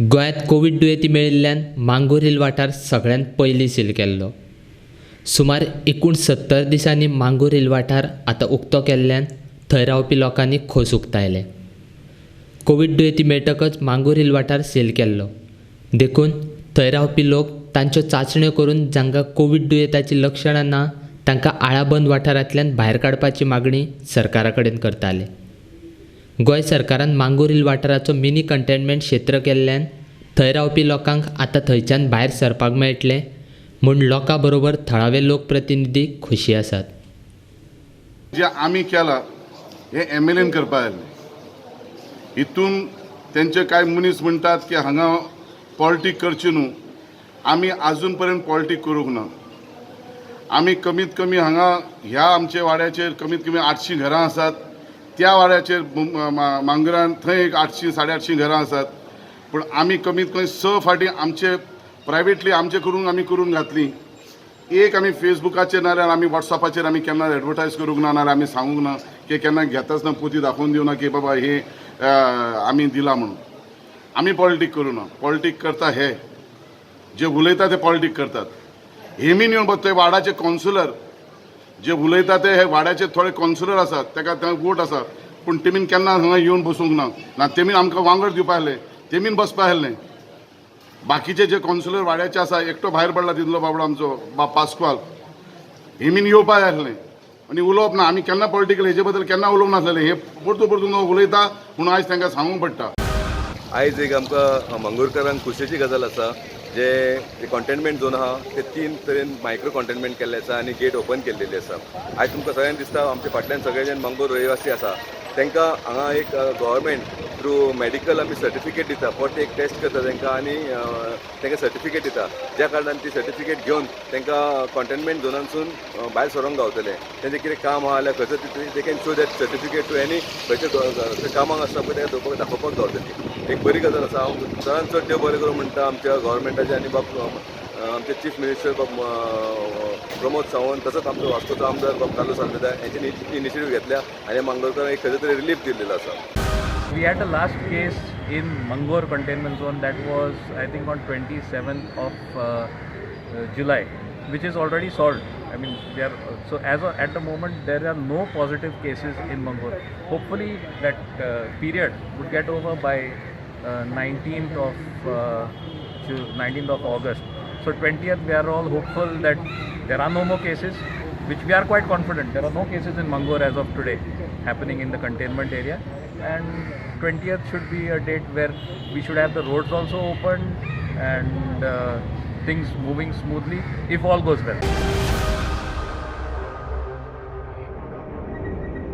गोंयांत कोवीड दुयेंती मेळिल्ल्यान मांगूर हिल वाठार सगळ्यांत पयलीं सील केल्लो. सुमार 69 दिसांनी मांगूर हिल वाठार आतां उक्तो केल्ल्यान थंय रावपी लोकांनी खोस उक्तायले. कोवीड दुयेंती मेळटकच मांगूर हिल वाठार सील केल्लो, देखून थंय रावपी लोक तांच्यो चांचण्यो करून जांकां कोवीड दुयेंताची लक्षणां ना तांकां आळाबंद वाठारांतल्यान भायर काडपाची मागणी सरकारा कडेन करताले. गोंय सरकारान मांगूर हिल वाठाराचो मिनी कंटेनमेंट क्षेत्र केल्ल्यान थंय रावपी लोकांक आतां थंयच्यान भायर सरपाक मेळटलें म्हूण लोकां बरोबर थळावे लोकप्रतिनिधी खोशी आसात. जे आमी केला हे एमएलएन करपा जाय. हितून तेंचे कांय मनीस म्हणटात की हांगा पॉलिटीक करची न्हू. आमी आजून पर्यंत पॉलिटीक करूंक ना. आमी कमीत कमी हांगा ह्या आमच्या वाड्याचेर कमीत कमी 800 घरां आसात. त्या वाड्याचेर मांगुरान थंय एक 800 850 घरां आसात. पूण आमी कमीत कमी 6 फावटी आमचे प्रायवेटली आमचे करून आमी करून घातली. एक आमी फेसबुकाचेर नाजाल्यार आमी वॉट्सॅपाचेर आमी केन्ना एडवर्टायज करूंक ना, नाजाल्यार आमी सांगूंक ना की केन्ना घेताच ना, पोती दाखोवन दिवना की बाबा हे आमी दिला म्हणून. आमी पॉलिटीक करूं ना. पॉलिटीक करता हे जे उलयता ते पॉलिटीक करतात. हेमीन येवन ते वाडाचे कावन्सिलर जे उलयता ते हे वाड्याचे थोडे कावन्सिलर आसात, ताका थंय वोट आसा, पूण तेमीन केन्ना हांगा येवन बसूंक ना. ना तेमीन आमकां वांगड दिवपा आसलें, तेमीन बसपा आसलें. बाकीचे जे कावन्सिलर वाड्याचे आसा, एकटो भायर पडला तितलो बाबडो आमचो बाब पास्कवाल, हेमीन येवपा जाय आसलें आनी उलोवप ना. आमी केन्ना पॉलिटिकल हेजे बद्दल केन्ना उलोवंक नासलेलें. हे परतू परतून उलयता म्हणून आयज तांकां सांगूंक पडटा. आयज एक आमकां मांगुरकरांक खोशयेची गजाल आसा, जे कंटेनमेंट झोन आहा ते 3 तरेन मायक्रो कंटेनमेंट केल्ले आसा आनी गेट ओपन केल्लेली आसा. आयज तुमकां सगळ्यांक दिसता, आमच्या फाटल्यान सगळे जाण मंगूर रहिवासी आसा, तांकां हांगा एक गव्हर्मेंट थ्रू मेडिकल आमी सर्टिफिकेट दिता. परत एक टेस्ट करता तांकां आनी तांकां सर्टिफिकेट दिता, ज्या कारणान ती सर्टिफिकेट घेवन तांकां कंटेनमेंट झोनांतसून भायर सरोंक गावतलें. तेंचें कितें काम आहा जाल्यार खंयचो they can show that certificate to any खंयच्या कामाक आसता पळय ताका दाखोवपाक गावतली. एक बरी गजाल आसा. हांव चडान चड देव बरें करूं म्हणटा आमच्या गव्हर्मेंटाचे आनी बाब आमचे चीफ मिनिस्टर बाब प्रमोद सावंत, तसोच आमचो वास्कोचो आमदार बाब कार्लूस आल्मेदा हेंच्यांनी इनिशिएटीव घेतल्या आनी मांगोरकरांक एक खंयचो तरी रिलीफ दिल्लेलो आसा. We had the last case in Mangor containment zone, that was, I think, on 27th of July, which is already solved. I mean, we are so as of, at the moment there are no positive cases in Mangor. Hopefully that period would get over by 19th of August. So 20th, we are all hopeful that there are no more cases, which we are quite confident. There are no cases in Mangor as of today happening in the containment area, and 20th should be a date where we should have the roads also open and things moving smoothly if all goes well.